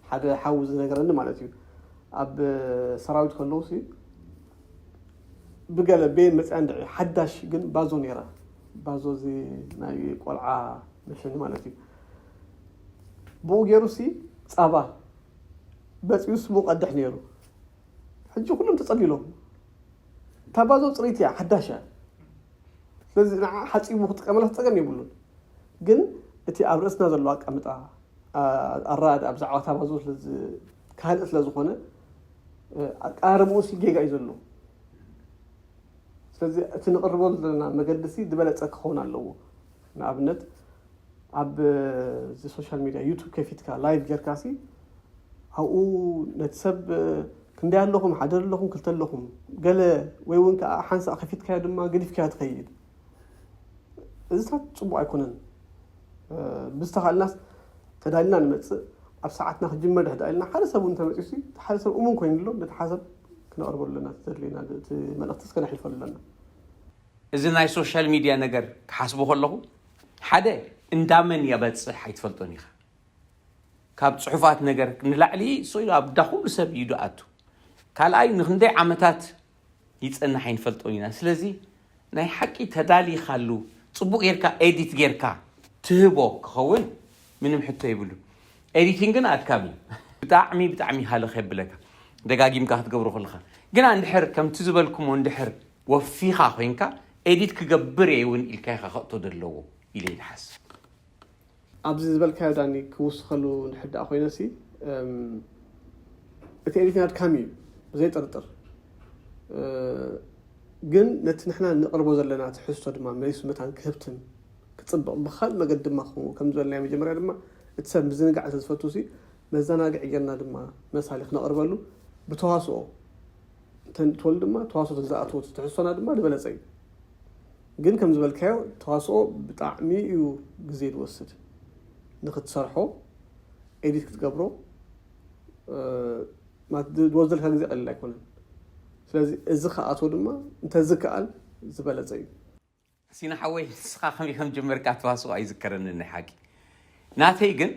ሓደ ሓው ዝነገረኒ ማለት እዩ። ኣብ ሰራዊት ከለዉ ሲ ብገለ ቤን መፅያ እንድዒ ሓዳሽ ግን ባዞ ነይራ። ባዞ እዚ ናይ ቆልዓ መሸኒ ማለት እዩ። ብኡ ገይሩ ሲ ፃባ በፂኡ ስሙ ቀድሕ ነይሩ። ሕጂ ኩሎም ተፀሊሎም። እታ ባዞ ፅሪት እያ፣ ሓዳሽ እያ። ስለዚ ንዓ ሓፂቡ ክጥቀመላ ፀገም የብሉን። ግን እቲ ኣብ ርእስና ዘሎ ኣቀምጣ ኣራድ ኣብ ዛዕባ ታባዞ ካልእ ስለ ዝኾነ ኣቀራርብኡ ሲ ጌጋ እዩ ዘሎ። ስለዚ እቲ ንቕርቦ ዘለና መገዲ ሲ ዝበለፀ ክኸውን ኣለዎ። ንኣብነት ኣብ እዚ ሶሻል ሚድያ ዩቱብ ከፊትካ ላይቭ ጌርካ ሲ ኣብኡ ነቲ ሰብ ክንደይ ኣለኹም፣ ሓደ ኣለኹም፣ ክልተ ኣለኹም፣ ገለ ወይ እውን ከዓ ሓንሳእ ከፊትካዮ ድማ ገዲፍካዮ ትኸይድ። እዚታት ፅቡቅ ኣይኮነን። ብዝተኻእልናስ ተዳሊና ንመፅእ፣ ኣብ ሰዓትና ክጅመር ድሕዳ ኢልና ሓደ ሰብ እውን ተመፂኡ ሲ እቲ ሓደ ሰብ እሙን ኮይኑ ኣሎ ነቲ ሓሰብ ክነቕርበሉ ኣለና። ዘድልየና እቲ መልእኽቲ እስከ ነሕልፈሉ ኣለና። እዚ ናይ ሶሻል ሚድያ ነገር ክሓስቦ ከለኹ ሓደ እንዳመን የበፅሕ ኣይትፈልጦን ኢኻ። ካብ ፅሑፋት ነገር ንላዕሊ ስኢሉ ኣብ ዳ ኩሉ ሰብ እዩ ድኣቱ። ካልኣይ ንክንደይ ዓመታት ይፀንሕ ኣይንፈልጦን ኢና። ስለዚ ናይ ሓቂ ተዳሊኻሉ ፅቡቅ ጌርካ ኤዲት ጌርካ ትህቦ ክኸውን ምንም ሕቶ የብሉ። ኤዲቲንግ ግን ኣድካሚ እዩ። ብጣዕሚ ብጣዕሚ ሃለኽ የብለካ። ደጋጊምካ ክትገብሮ ከለኻ ግን እንድሕር ከምቲ ዝበልኩሞ እንድሕር ወፊኻ ኮይንካ ኤዲት ክገብር እየ እውን ኢልካ ኢኻ ከእቶ ዘለዎ ኢለ ይሓስብ። ኣብዚ ዝበልካዮ ዳኒ ክውስኸሉ እንድሕር ደኣ ኮይነ ሲ እቲ ኤዲቲንግ ኣድካሚ እዩ ብዘይ ጥርጥር። ግን ነቲ ንሕና ንቕርቦ ዘለና ትሕዝቶ ድማ መሊሱ መታን ክህብትን ክፅብቕ ብካልእ መገዲ ድማ ክኸውን ከም ዝበልናዮ መጀመርያ ድማ እቲ ሰብ ምዝንጋዕ እንተዝፈቱ ሲ መዘናግዒ ጌርና ድማ መሳሊ ክነቕርበሉ ብተዋስኦ እንተንእትወሉ ድማ ተዋስኦ ተዝኣትዎ ትሕዝቶና ድማ ዝበለፀ እዩ። ግን ከም ዝበልካዮ ተዋስኦ ብጣዕሚ እዩ ግዜ ዝወስድ ንክትሰርሖ ኤዲት ክትገብሮ ዝወስደልካ ግዜ ቀሊል ኣይኮነን። ስለዚ እዚ ክኣትዎ ድማ እንተዝከኣል ዝበለፀ እዩ። ሲና ሓወይ ንስኻ ከመይ ከም ጀመርካ ተዋስኦ ኣይዝከረንን ናይ ሓቂ። ናተይ ግን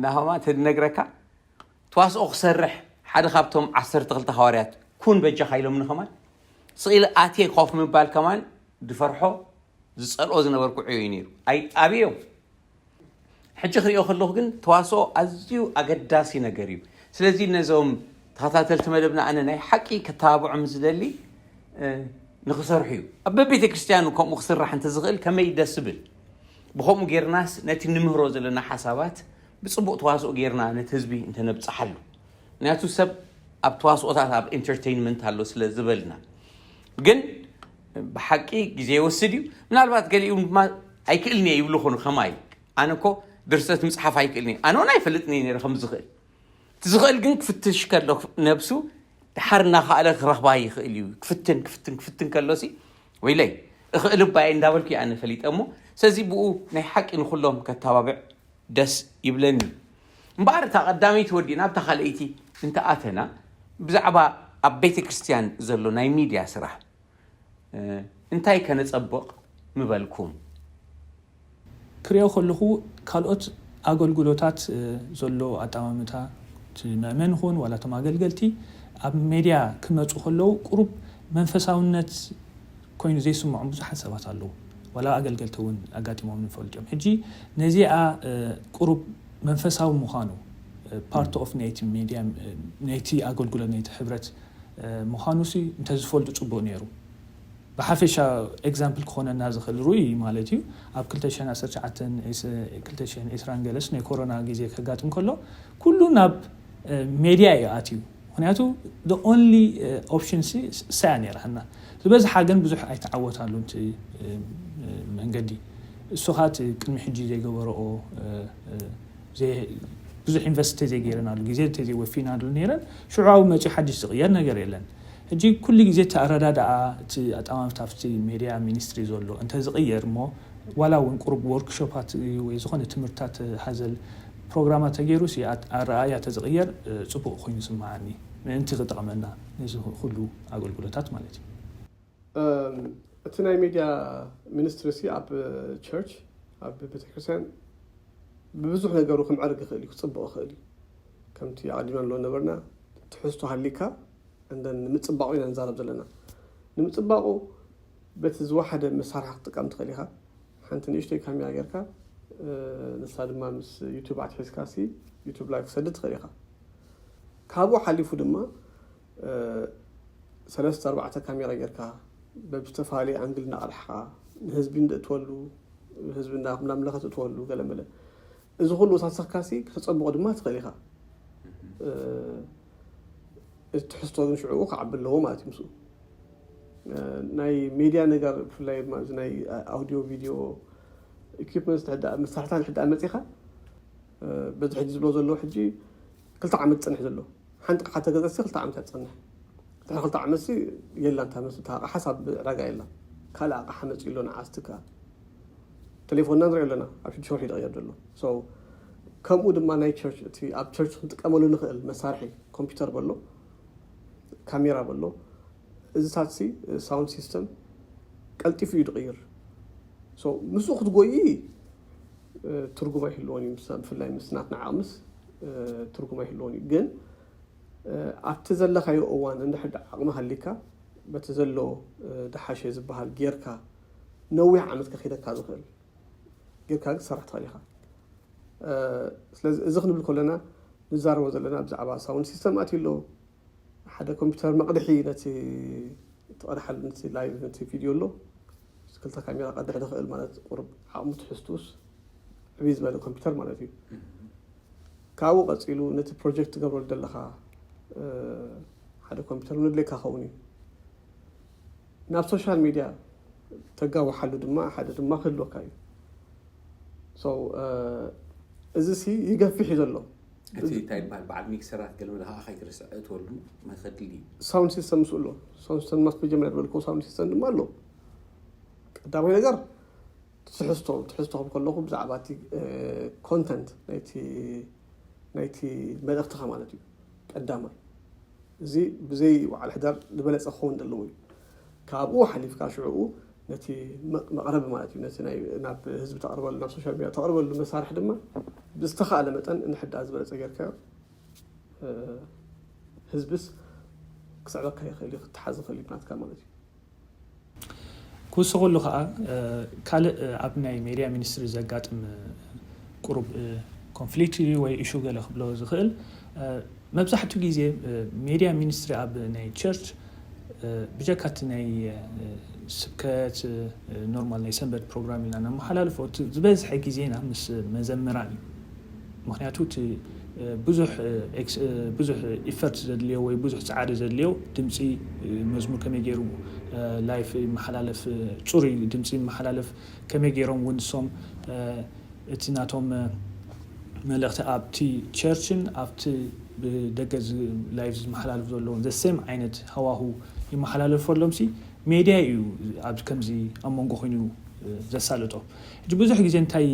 ናሆማ ተድነግረካ ተዋስኦ ክሰርሕ ሓደ ካብቶም ዓሰርተ ክልተ ሃዋርያት ኩን በጃኻ ኢሎምኒ ከማን ስኢል ኣትየ ኮፍ ምባል ከማን ድፈርሖ ዝጸልኦ ዝነበርኩ ዕዮ እዩ ነይሩ። ኣይ ኣብዮ ሕጂ ክሪኦ ከለኹ ግን ተዋስኦ ኣዝዩ ኣገዳሲ ነገር እዩ። ስለዚ ነዞም ተኸታተልቲ መደብና ኣነ ናይ ሓቂ ከተባብዖም ዝደሊ ንክሰርሑ እዩ። ኣብ በቤተ ክርስቲያኑ ከምኡ ክስራሕ እንተዝኽእል ከመይ ደስ ብል። ብኸምኡ ጌርናስ ነቲ ንምህሮ ዘለና ሓሳባት ብጽቡቕ ተዋስኦ ጌርና ነቲ ህዝቢ እንተነብጽሓሉ። ምክንያቱ ሰብ ኣብ ተዋስኦታት ኣብ ኢንተርቴይንመንት ኣሎ ስለ ዝበልና። ግን ብሓቂ ግዜ ይወስድ እዩ። ምናልባት ገሊኡ ድማ ኣይክእልን እየ ይብሉ ኾኑ ከማይ። ኣነ እኮ ድርሰት ምፅሓፍ ኣይክእልን እዩ። ኣነ እውን ኣይፈልጥን እየ ነይረ ከም ዝኽእል። እቲ ዝኽእል ግን ክፍትሽ ከሎ ነብሱ ድሓር እናኸኣለ ክረኽባ ይኽእል እዩ። ክፍትን ክፍትን ክፍትን ከሎሲ ወይለይ እኽእል እባ እየ እንዳበልኩ እየ ኣነ ፈሊጠ እሞ፣ ስለዚ ብኡ ናይ ሓቂ ንኹሎም ከተባብዕ ደስ ይብለኒ። እምበኣር እታ ቀዳመይቲ ወዲእና ኣብታ ካልኣይቲ እንተኣተና ብዛዕባ ኣብ ቤተ ክርስቲያን ዘሎ ናይ ሚድያ ስራሕ እንታይ ከነጸብቕ ምበልኩም? ክሪኦ ከለኹ ካልኦት ኣገልግሎታት ዘሎ ኣጠማምታ እቲ ምእመን ኹን ዋላ እቶም ኣገልገልቲ ኣብ ሜድያ ክመፁ ከለዉ ቁሩብ መንፈሳውነት ኮይኑ ዘይስምዖም ብዙሓት ሰባት ኣለዉ። ዋላ ኣገልገልቲ እውን ኣጋጢሞም ንፈልጥ እዮም። ሕጂ ነዚኣ ቁሩብ መንፈሳዊ ምዃኑ part of ናይቲ ሜድያ ናይቲ ኣገልግሎት ናይቲ ሕብረት ምዃኑ ሲ እንተዝፈልጡ ፅቡቅ ነይሩ። ብሓፈሻ example ክኾነና ዝኽእል ርኡይ ማለት እዩ። ኣብ ክልተ ሽሕን ዓሰርተ ትሽዓተን ክልተ ሽሕን ዕስራን ገለስ ናይ ኮሮና ግዜ ከጋጥም ከሎ ኩሉ ናብ ሜድያ እዩ ኣትዩ። ምክንያቱ the only option ሲ እሳ እያ ነይራትና። ዝበዝሓ ግን ብዙሕ ኣይተዓወታሉን እቲ መንገዲ። እሱ ኸዓ እቲ ቅድሚ ሕጂ ዘይገበረኦ ብዙሕ ኢንቨስት ተዘይገይረናሉ ግዜ ተዘይወፊናሉ ነይረን ሽዑ ኣብ መፂኡ ሓድሽ ዝቕየር ነገር የለን። ሕጂ ኩሉ ግዜ እቲ ኣረዳድኣ እቲ ኣጠማምታ ኣብቲ ሜድያ ሚኒስትሪ ዘሎ እንተዝቕየር እሞ ዋላ እውን ቁሩብ ወርክሾፓት ወይ ዝኾነ ትምህርታት ሃዘል ፕሮግራማት ተገይሩ ሲ ኣረኣያ ተዝቕየር ፅቡቕ ኮይኑ ዝስምዓኒ ምእንቲ ክጠቕመና ነዚ ኩሉ ኣገልግሎታት ማለት እዩ። እቲ ናይ ሜድያ ሚኒስትሪ ሲ ኣብ ቸርች ኣብ ቤተክርስትያን ብብዙሕ ነገሩ ክምዕርግ ይኽእል እዩ ክፅብቕ ይኽእል እዩ። ከምቲ ኣቐዲምና ንብሎ ነበርና ትሕዝቶ ሃሊካ እንደን ንምፅባቑ ኢና ንዛረብ ዘለና። ንምፅባቑ በቲ ዝወሓደ መሳርሒ ክትጥቀም ትኽእል ኢኻ። ሓንቲ ንእሽተይ ካሜራ ጌርካ ንሳ ድማ ምስ ዩቱብ ኣትሒዝካ ሲ ዩቱብ ላይቭ ክሰድድ ትኽእል ኢኻ። ካብኡ ሓሊፉ ድማ ሰለስተ ኣርባዕተ ካሜራ ጌርካ በብዝተፈላለየ ኣንግል እናቐዳሕካ ንህዝቢ እንድእትወሉ ህዝቢ እናምለኸ ትእትወሉ ገለመለ እዚ ኩሉ ወሳሰኽካ ሲ ክተፀብቆ ድማ ትኽእል ኢኻ። እቲ ትሕዝቶ ግን ሽዕኡ ክዓቢ ኣለዎ ማለት እዩ ምስኡ። ናይ ሜድያ ነገር ብፍላይ እዚ ናይ ኣውዲዮ ቪድዮ ኢኩፕመንትስ መሳርሕታት ሕዳ መፂኻ በዚ ሕጂ ዝብሎ ዘለዎ ሕጂ ክልተ ዓመት ዝፀንሕ ዘሎ ሓንቲ ኣቕሓ ተገዘሲ ክልተ ዓመት እያ ትፀንሕ። ድሕሪ ክልተ ዓመት ሲ የላ እንታ መስ እታ ኣቕሓ ሳብ ዕዳጋ የላ ካልእ ኣቕሓ መፂኡ ኣሎ ንዓ ዝትክኣል። ቴሌፎንና ንሪኦ ኣለና ኣብ ሽዱሽተ ወርሒ ዝቕየር ዘሎ። ከምኡ ድማ ናይ ቸርች እቲ ኣብ ቸርች ክንጥቀመሉ ንኽእል መሳርሒ ኮምፒውተር በሎ ካሜራ በሎ እዚታት ሲ ሳውንድ ሲስተም ቀልጢፉ እዩ ዝቕይር። ምስኡ ክትጎይ ትርጉም ኣይህልዎን እዩ። ብፍላይ ምስ ናትና ዓቕምስ ትርጉም ኣይህልዎን እዩ። ግን ኣብቲ ዘለኻዮ እዋን እንድሕር ዓቕሚ ሃሊካ በቲ ዘሎ ድሓሸ ዝበሃል ጌርካ ነዊሕ ዓመት ከኺደካ ዝኽእል ጌርካ ክትሰርሕ ትኽእል ኢኻ። ስለዚ እዚ ክንብል ከለና ንዛረቦ ዘለና ብዛዕባ ሳውንድ ሲስተም ኣትዩ ኣሎ። ሓደ ኮምፒውተር መቕድሒ ነቲ ትቐድሓሉ ነቲ ላይቭ ነቲ ቪድዮ ኣሎ ክልተ ካሜራ ቀድሕ ዝኽእል ማለት ቁሩብ ዓቕሙ ትሕዝቱስ ዕብይ ዝበለ ኮምፒውተር ማለት እዩ። ካብኡ ቀፂሉ ነቲ ፕሮጀክት ትገብረሉ ዘለኻ ሓደ ኮምፒውተር እውን ኣድልየካ ክኸውን እዩ። ናብ ሶሻል ሚድያ ተጋውሓሉ ድማ ሓደ ድማ ክህልወካ እዩ። እዚ ሲ ይገፍሕ እዩ ዘሎ። እቲ እንታይ ይበሃል በዓል ሚክሰራት ገለ መለ ከዓ ከይትርስዕ እትወሉ መኸድሊ እዩ። ሳውንድ ሲስተም ምስኡ ኣሎ። ሳውንድ ሲስተም ማስ መጀመርያ ዝበልክዎ ሳውንድ ሲስተም ድማ ኣሎ። ቀዳማይ ነገር ትሕዝቶ ትሕዝቶ ክብ ከለኹ ብዛዕባ እቲ ኮንተንት ናይቲ ናይቲ መልእኽትኻ ማለት እዩ። ቀዳማይ እዚ ብዘይ በዓል ሕዳር ዝበለፀ ክኸውን ዘለዎ እዩ። ካብኡ ሓሊፍካ ሽዕኡ ነቲ መቕረቢ ማለት እዩ ነቲ ናብ ህዝቢ ተቕርበሉ ናብ ሶሻል ሚድያ ተቕርበሉ መሳርሒ ድማ ብዝተኻእለ መጠን እንድሕዳ ዝበለፀ ጌርካዮ ህዝብስ ክስዕበካ ይኽእል እዩ ክተሓዝ ይኽእል እዩ ናትካ ማለት እዩ። ክውስኸሉ ከዓ ካልእ ኣብ ናይ ሜድያ ሚኒስትሪ ዘጋጥም ቁሩብ ኮንፍሊክት እዩ ወይ ኢሹ ገለ ክብሎ ዝኽእል መብዛሕትኡ ግዜ ሜድያ ሚኒስትሪ ኣብ ናይ ቸርች ብጀካ እቲ ናይ ስብከት ኖርማል ናይ ሰንበት ፕሮግራም ኢና ነመሓላልፎ ዝበዝሐ ግዜና ምስ መዘምራን እዩ። ምክንያቱ እቲ ብዙሕ ብዙሕ ኢፈርት ዘድልዮ ወይ ብዙሕ ፃዕሪ ዘድልዮ ድምፂ መዝሙር ከመይ ገይሩ ላይፍ ይመሓላለፍ ፅሩይ ድምፂ ይመሓላለፍ ከመይ ገይሮም እውን ንሶም እቲ ናቶም መልእኽቲ ኣብቲ ቸርችን ኣብቲ ብደገ ላይቭ ዝመሓላለፉ ዘለውን ዘሴም ዓይነት ሃዋሁ ይመሓላለፈሎም ሲ ሜድያ እዩ። ኣብ ከምዚ ኣብ መንጎ ኮይኑ ዘሳልጦ። ሕጂ ብዙሕ ግዜ እንታይ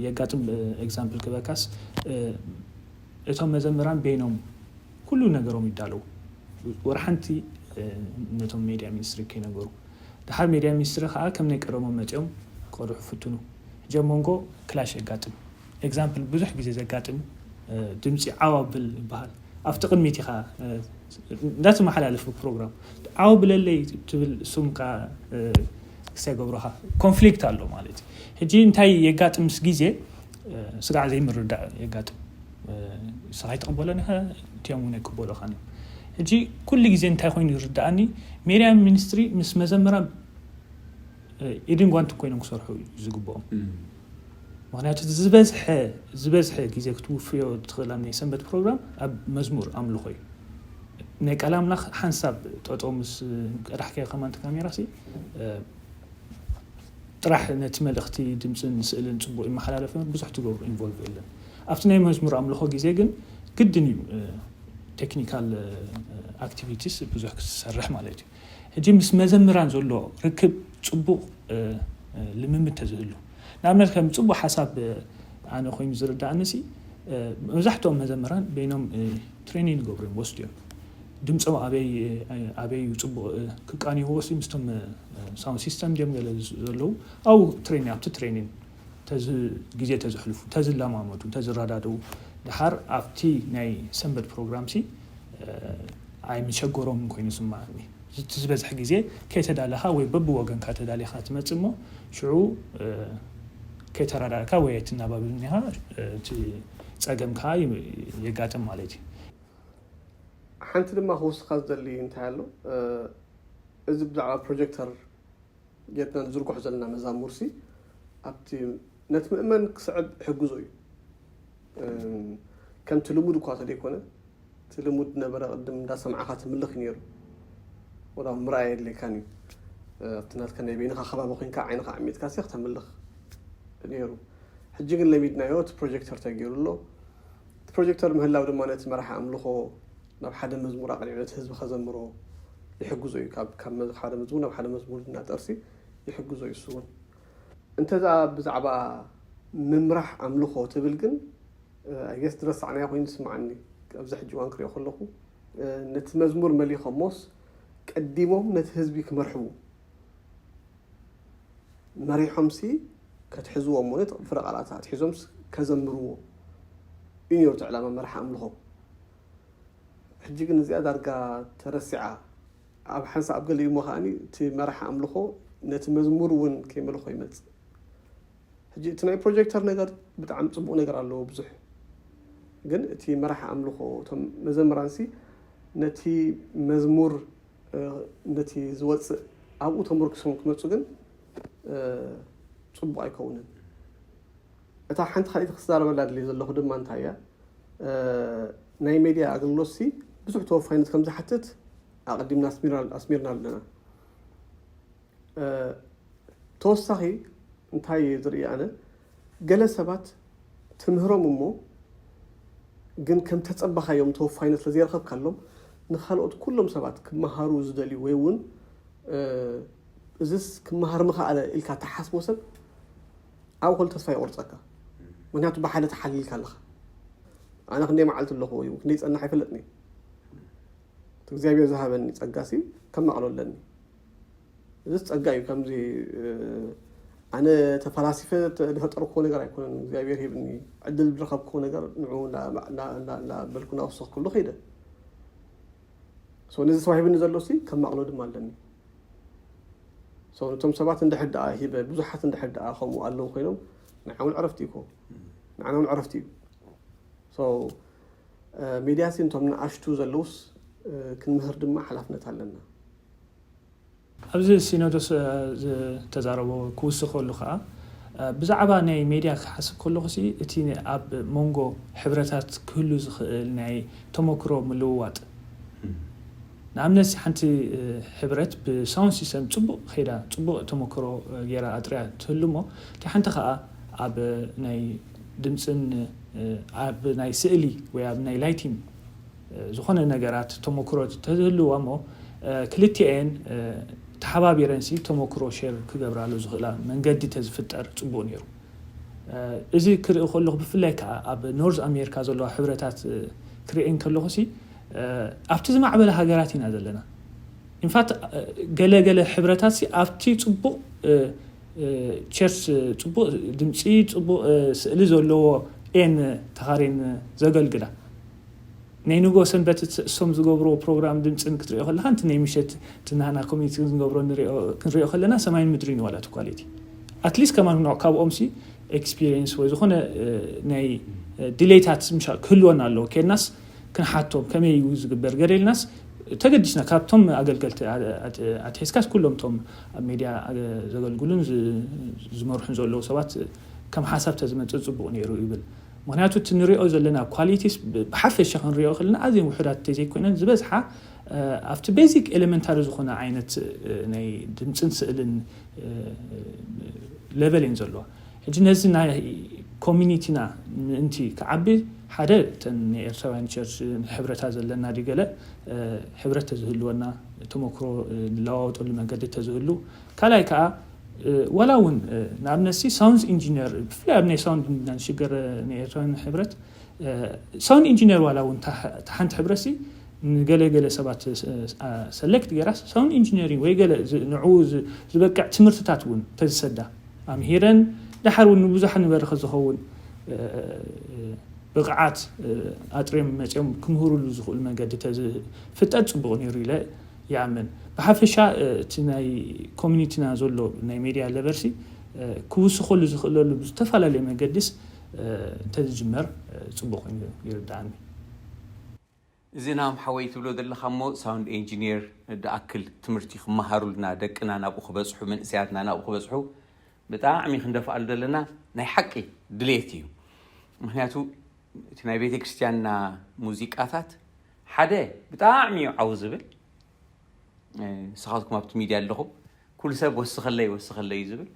የጋጥም? ኤግዛምፕል ክበካስ እቶም መዘምራን በይኖም ኩሉ ነገሮም ይዳለው። ወርሓንቲ ነቶም ሜድያ ሚኒስትሪ ከይነገሩ፣ ድሓር ሜድያ ሚኒስትሪ ከዓ ከም ናይ ቀደሞም መፂኦም ክቐድሑ ፍትኑ። ሕጂ ኣብ መንጎ ክላሽ የጋጥም። ኤግዛምፕል ብዙሕ ግዜ ዘጋጥም ድምፂ ዓው ኣብል ይበሃል። ኣብቲ ቅድሚት ኢኻ እንዳተመሓላለፈ ፕሮግራም ዓው ብለለይ ትብል፣ እሱም ከዓ ክሰገብሩኻ ኮንፍሊክት ኣሎ ማለት እዩ። ሕጂ እንታይ የጋጥም ምስ ግዜ ስጋዕ ዘይምርዳእ የጋጥም። ንስኻ ኣይትቕበሎን ኢኻ፣ እቲኦም እውን ኣይቅበሉኻን እዮም። ሕጂ ኩሉ ግዜ እንታይ ኮይኑ ይርዳእኒ፣ ሜድያ ሚኒስትሪ ምስ መዘምራን ኢድን ጓንትን ኮይኖም ክሰርሑ እዩ ዝግብኦም። ምክንያቱ ዝበዝሐ ዝበዝሐ ግዜ ክትውፍዮ ትኽእላ ናይ ሰንበት ፕሮግራም ኣብ መዝሙር ኣምልኾ እዩ። ናይ ቃል ኣምላኽ ሓንሳብ ጠጠው ምስ ቀዳሕካዮ ከማን ካሜራ ሲ ጥራሕ ነቲ መልእኽቲ ድምፅን ስእልን ፅቡቅ ይመሓላለፍ ብዙሕ ትገብሩ ኢንቮልቭ የለን። ኣብቲ ናይ መዝሙር ኣምልኾ ግዜ ግን ግድን እዩ ቴክኒካል ኣክቲቪቲስ ብዙሕ ክትሰርሕ ማለት እዩ። ሕጂ ምስ መዘምራን ዘሎ ርክብ ፅቡቅ ልምምድ ተዝህሉ፣ ንኣብነት ከም ፅቡቅ ሓሳብ ኣነ ኮይኑ ዝርዳእኒ ሲ መብዛሕትኦም መዘምራን በይኖም ትሬኒንግ ይገብሩ እዮም፣ ወስዱ እዮም። ድምፆም ኣበይ ኣበይ እዩ ፅቡቅ ክቃንይዎ ሲ ምስቶም ሳውንድ ሲስተም ድዮም ገለ ዘለዉ ኣብኡ ትሬኒንግ ኣብቲ ትሬኒንግ ግዜ ተዝሕልፉ፣ ተዝለማመዱ፣ ተዝረዳድኡ፣ ድሓር ኣብቲ ናይ ሰንበት ፕሮግራም ሲ ኣይምሸገሮምን ኮይኑ ዝስማዓኒ። እቲ ዝበዝሕ ግዜ ከይተዳለኻ ወይ በብወገንካ ተዳሊኻ ትመጽእ እሞ ሽዑ ከይተረዳእካ ወይ ኣይትናባብን ኢኻ፣ እቲ ጸገም ከዓ የጋጥም ማለት እዩ። ሓንቲ ድማ ክውስኻ ዝደሊ እንታይ ኣሎ፣ እዚ ብዛዕባ ፕሮጀክተር ጌርና ንዝርግሖ ዘለና መዛሙርሲ ኣብቲ ነቲ ምእመን ክስዕብ ይሕግዞ እዩ። ከምቲ ልሙድ እኳ ተደይኮነ፣ እቲ ልሙድ ነበረ ቅድም እንዳሰማዕኻ ትምልኽ እዩ ነይሩ። ወላ ምርኣይ የድልየካን እዩ። ኣብቲ ናትካ ናይ በይንኻ ከባቢ ኮይንካ ዓይንኻ ዓሚጥካ ሲ ክተምልኽ ነይሩ። ሕጂ ግን ለሚድናዮ፣ እቲ ፕሮጀክተር ተገይሩ ኣሎ። እቲ ፕሮጀክተር ምህላው ድማ ነቲ መራሒ ኣምልኾ ናብ ሓደ መዝሙር ኣቕሊዑ ነቲ ህዝቢ ከዘምሮ ይሕግዞ እዩ። ካብ ሓደ መዝሙር ናብ ሓደ መዝሙር እናጠርሲ ይሕግዞ እዩ። እሱ እውን እንተዛ ብዛዕባ ምምራሕ ኣምልኾ ትብል ግን፣ ኣይ ገስ ዝረሳዕናዮ ኮይኑ ዝስምዓኒ፣ ኣብዚ ሕጂ እዋን ክሪኦ ከለኹ፣ ነቲ መዝሙር መሊኾሞስ ቀዲሞም ነቲ ህዝቢ ክመርሕዎ መሪሖምሲ ከትሕዝዎ እሞ ፍረ ቃላት ኣትሒዞም ከዘምርዎ እዩ ነይሩ እቲ ዕላማ መርሓ ኣምልኾ። ሕጂ ግን እዚኣ ዳርጋ ተረሲዓ። ኣብ ሓንሳእ ኣብ ገሊኡ እሞ ከዓኒ እቲ መራሒ ኣምልኾ ነቲ መዝሙር እውን ከይመልኾ ይመጽእ። ሕጂ እቲ ናይ ፕሮጀክተር ነገር ብጣዕሚ ጽቡቕ ነገር ኣለዎ ብዙሕ። ግን እቲ መራሒ ኣምልኾ፣ እቶም መዘምራንሲ ነቲ መዝሙር፣ ነቲ ዝወጽእ ኣብኡ ተመርኪሶም ክመጹ ግን ጽቡቕ ኣይከውንን። እታ ሓንቲ ካልኢት ክዛረበላ ድልየ ዘለኹ ድማ እንታይ እያ፣ ናይ ሜድያ ኣገልግሎትሲ ብዙሕ ተወፋይነት ከም ዝሓትት ኣቐዲምና ኣስሚርና ኣለና። ተወሳኺ እንታይ ዝርኢ ኣነ፣ ገለ ሰባት ትምህሮም እሞ ግን ከም ተጸባኻዮም ተወፋይነት ስለዘይረኸብካሎም ንኻልኦት ኩሎም ሰባት ክመሃሩ ዝደልዩ ወይ እውን እዝስ ክመሃር ምኸኣለ ኢልካ ተሓስቦ ሰብ ኣብ ኹሉ ተስፋ ይቆርጸካ። ምክንያቱ ብሓደ ተሓሊልካ ኣለኻ። ኣነ ክንደይ መዓልቲ ኣለኹ ወይ ክንደይ ጸናሕ ኣይፈለጥኒ። እግዚኣብሔር ዝሃበኒ ጸጋሲ ከማቕሎ ኣለኒ። እዚ ጸጋ እዩ። ከምዚ ኣነ ተፈላሲፈ ዝፈጠርኩዎ ነገር ኣይኮነን። እግዚኣብሔር ሂብኒ ዕድል ዝረኸብኩዎ ነገር ንዑ እናበልኩ እናወሰኽኩሉ ከይደ። ነዚ ተዋሂብኒ ዘሎ ሲ ከማቕሎ ድማ ኣለኒ። ነቶም ሰባት እንድሕር ደኣ ሂበ፣ ብዙሓት እንድሕር ደኣ ከምኡ ኣለዉ ኮይኖም ንዓውን ዕረፍቲ እዩ። ንዓናውን ዕረፍቲ እዩ። ሚድያ ሲ ነቶም ንኣሽቱ ዘለውስ ክንምህር ድማ ሓላፍነት ኣለና። ኣብዚ ሲኖዶስ ዝተዛረቦ ክውስኸሉ ከዓ ብዛዕባ ናይ ሜድያ ክሓስብ ከለኹ ሲ እቲ ኣብ መንጎ ሕብረታት ክህሉ ዝኽእል ናይ ተመክሮ ምልውዋጥ፣ ንኣብነት ሓንቲ ሕብረት ብሳውንድ ሲስተም ፅቡቕ ከይዳ ፅቡቕ ተመክሮ ገይራ ኣጥርያ ትህሉ እሞ እቲ ሓንቲ ከዓ ኣብ ናይ ድምፅን ኣብ ናይ ስእሊ ወይ ኣብ ናይ ላይቲንግ ዝኾነ ነገራት ተመክሮ ተዝህልዋ እሞ ክልቲኤን ተሓባቢረንሲ ተመክሮ ሸር ክገብራሉ ዝኽእላ መንገዲ ተዝፍጠር ፅቡቅ ነይሩ። እዚ ክርኢ ከለኹ ብፍላይ ከዓ ኣብ ኖርዝ ኣሜሪካ ዘለዋ ሕብረታት ክርእየን ከለኹ ሲ ኣብቲ ዝማዕበለ ሃገራት ኢና ዘለና። ኢንፋክት ገለ ገለ ሕብረታት ሲ ኣብቲ ፅቡቅ ቸርች ፅቡቅ ድምፂ ፅቡቅ ስእሊ ዘለዎ ኤን ተኻሬን ዘገልግላ ናይ ንጎ ሰንበት እሶም ዝገብርዎ ፕሮግራም ድምፅን ክትሪኦ ከለካንቲ ናይ ምሸት ትናና ኮሚኒቲ ዝገብሮ ክንሪኦ ከለና ሰማይን ምድሪን ዋላ እቲ ኳሊቲ ኣትሊስት ከማን ካብኦም ሲ ኤክስፒሪየንስ ወይ ዝኾነ ናይ ዲሌታት ምሻ ክህልወና ኣለዎ ኬድናስ ክንሓቶም ከመይ እዩ ዝግበር ገለ ኢልናስ ተገዲስና ካብቶም ኣገልገልቲ ኣትሒዝካስ ኩሎም ቶም ኣብ ሜድያ ዘገልግሉን ዝመርሑን ዘለዉ ሰባት ከም ሓሳብ ተዝመፅእ ፅቡቅ ነይሩ ይብል። ምክንያቱ እቲ ንሪኦ ዘለና ኳሊቲስ ብሓፈሻ ክንሪኦ ከለና ኣዝዮም ውሑዳት ተዘይኮይነን ዝበዝሓ ኣብቲ ቤዚክ ኤሌመንታሪ ዝኾነ ዓይነት ናይ ድምፅን ስእልን ሌቨል እየን ዘለዋ። ሕጂ ነዚ ናይ ኮሚኒቲና ምእንቲ ክዓቢ ሓደ እተን ናይ ኤርትራውያን ቸርች ሕብረታ ዘለና ድገለ ሕብረት ተዝህልወና ተመክሮ ንለዋወጠሉ መንገዲ ተዝህሉ ካልኣይ ከዓ ዋላ እውን ንኣብነት ሲ ሳውንድ ኢንጂነር ብፍላይ ኣብ ናይ ሳውንድ ሽገር ናይ ኤርትራውያን ሕብረት ሳውንድ ኢንጂነር ዋላ እውን ሓንቲ ሕብረት ሲ ንገለገለ ሰባት ሰሌክት ገይራ ሳውንድ ኢንጂነሪንግ ወይ ገለ ንዕኡ ዝበቅዕ ትምህርትታት እውን ተዝሰዳ ኣምሂረን ደሓር እውን ንብዙሓት ንበረኸ ዝኸውን ብቕዓት ኣጥርዮም መፅኦም ክምህሩሉ ዝኽእሉ መንገዲ ተዝፍጠር ፅቡቕ ነይሩ ኢለ ይኣምን። ብሓፈሻ እቲ ናይ ኮሚኒቲና ዘሎ ናይ ሜድያ ለቨርሲ ክውስኸሉ ዝኽእለሉ ብዝተፈላለየ መንገዲስ እንተዝጅመር ፅቡቕ ኮይኑ ይርዳኣኒ። እዚ ናም ሓወይ ትብሎ ዘለኻ እሞ ሳውንድ ኤንጂኒር ድኣክል ትምህርቲ ክመሃሩልና ደቅና ናብኡ ክበፅሑ መንእሰያትና ናብኡ ክበፅሑ ብጣዕሚ ክንደፍኣሉ ዘለና ናይ ሓቂ ድሌት እዩ። ምክንያቱ እቲ ናይ ቤተ ክርስቲያንና ሙዚቃታት ሓደ ብጣዕሚ እዩ ዓው ዝብል ንስኻትኩም ኣብቲ ሚድያ ኣለኹም ኩሉ ሰብ ወስኸለይ ወስኸለይ እዩ ዝብል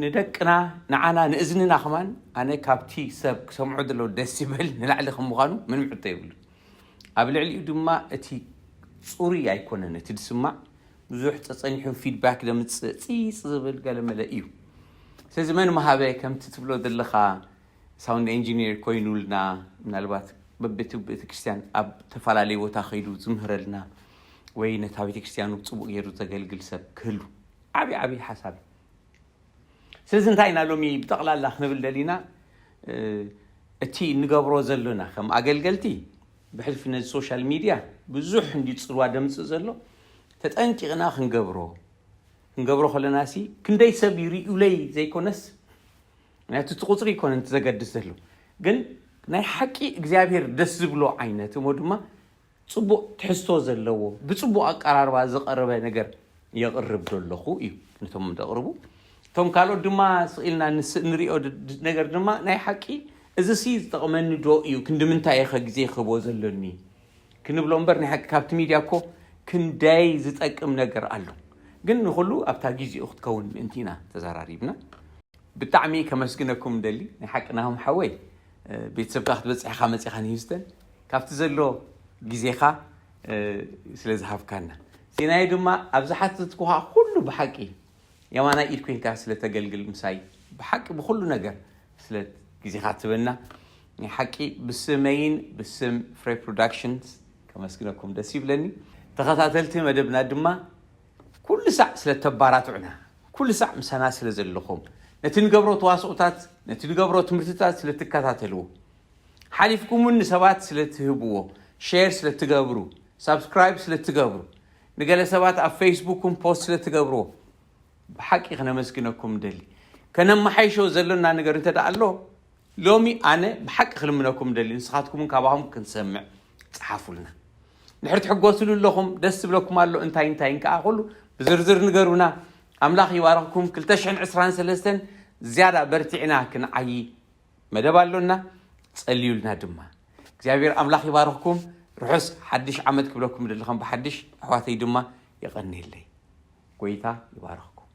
ንደቅና ንዓና ንእዝንና ከማን ኣነ ካብቲ ሰብ ክሰምዖ ዘለዎ ደሲበል ንላዕሊ ከም ምዃኑ ምንም ሕቶ የብሉ ኣብ ልዕሊኡ ድማ እቲ ፅሩይ ኣይኮነን እቲ ዝስማዕ ብዙሕ ፀፀኒሑ ፊድባክ ደምፅእ ፅፅ ዝብል ገለመለ እዩ ስለዚ መን መሃበ ከምቲ ትብሎ ዘለካ ሳውንድ ኢንጂኒር ኮይኑልና ምናልባት በቤቱ ቤተክርስትያን ኣብ ተፈላለዩ ቦታ ከይዱ ዝምህረልና ወይ ነታ ቤተክርስትያኑ ብፅቡቅ ገይሩ ዘገልግል ሰብ ክህሉ ዓብዪ ዓብዪ ሓሳብ እዩ ስለዚ እንታይ ኢና ሎሚ ብጠቕላላ ክንብል ደሊና እቲ እንገብሮ ዘሎና ከም ኣገልገልቲ ብሕልፊ ነዚ ሶሻል ሚድያ ብዙሕ እንዲ ፅልዋ ደምፅእ ዘሎ ተጠንቂቕና ክንገብሮ ክንገብሮ ከለና ሲ ክንደይ ሰብ ይርእዩለይ ዘይኮነስ ምክንያቱ እቲ ቁፅሪ ይኮነ እቲ ዘገድስ ዘሎ ግን ናይ ሓቂ እግዚኣብሔር ደስ ዝብሎ ዓይነት እሞ ድማ ፅቡቅ ትሕዝቶ ዘለዎ ብፅቡቅ ኣቀራርባ ዝቀረበ ነገር የቅርብ ዘለኹ እዩ ነቶም ዘቅርቡ እቶም ካልኦት ድማ ስኢልና ንሪኦ ነገር ድማ ናይ ሓቂ እዚ ሲ ዝጠቅመኒ ዶ እዩ ክንዲ ምንታይ ኢኸ ግዜ ክህቦ ዘለኒ ክንብሎ እምበር ናይ ሓቂ ካብቲ ሚድያ እኮ ክንደይ ዝጠቅም ነገር ኣሎ ግን ንኩሉ ኣብታ ግዜኡ ክትከውን ምእንቲ ኢና ተዘራሪብና ብጣዕሚ ከመስግነኩም ደሊ ናይ ሓቂ ናሆም ሓወይ ቤተሰብካ ክትበፅሕ ኢኻ መፂኻ ንሂውስተን ካብቲ ዘሎ ግዜኻ ስለ ዝሃብካና ዜናይ ድማ ኣብ ዝሓተትኩኻ ኩሉ ብሓቂ የማናይ ኢድ ኮይንካ ስለ ተገልግል ምሳይ ብሓቂ ብኩሉ ነገር ስለ ግዜኻ ትበና ናይ ሓቂ ብስመይን ብስም ፍሬ ፕሮዳክሽንስ ከመስግነኩም ደስ ይብለኒ ተኸታተልቲ መደብና ድማ ኩሉ ሳዕ ስለ ተባራትዑና ኩሉ ሳዕ ምሳና ስለ ዘለኹም ነቲ ንገብሮ ተዋስኦታት ነቲ ንገብሮ ትምህርትታት ስለ ትከታተልዎ ሓሊፍኩም እውን ንሰባት ስለ ትህብዎ ሼር ስለ ትገብሩ ሳብስክራይብ ስለ ትገብሩ ንገለ ሰባት ኣብ ፌስቡክ እውን ፖስት ስለ ትገብርዎ ብሓቂ ክነመስግነኩም ንደሊ ከነመሓይሾ ዘሎና ነገር እንተ ደኣ ኣሎ ሎሚ ኣነ ብሓቂ ክልምነኩም ደሊ ንስኻትኩም እውን ካባኹም ክንሰምዕ ጸሓፉልና ንድሕር ትሕጎስሉ ኣለኹም ደስ ዝብለኩም ኣሎ እንታይ እንታይ ከዓ ኩሉ ብዝርዝር ንገሩና ኣምላኽ ይባረኽኩም ክልተ ሽሕን ዕስራን ሰለስተን ዝያዳ በርቲዕና ክንዓዪ መደብ ኣሎና ጸልዩልና ድማ እግዚኣብሔር ኣምላኽ ይባረኽኩም ርሑስ ሓድሽ ዓመት ክብለኩም ደሊ ከም ብሓድሽ ኣሕዋተይ ድማ የቐንየለይ ጎይታ ይባረኽኩም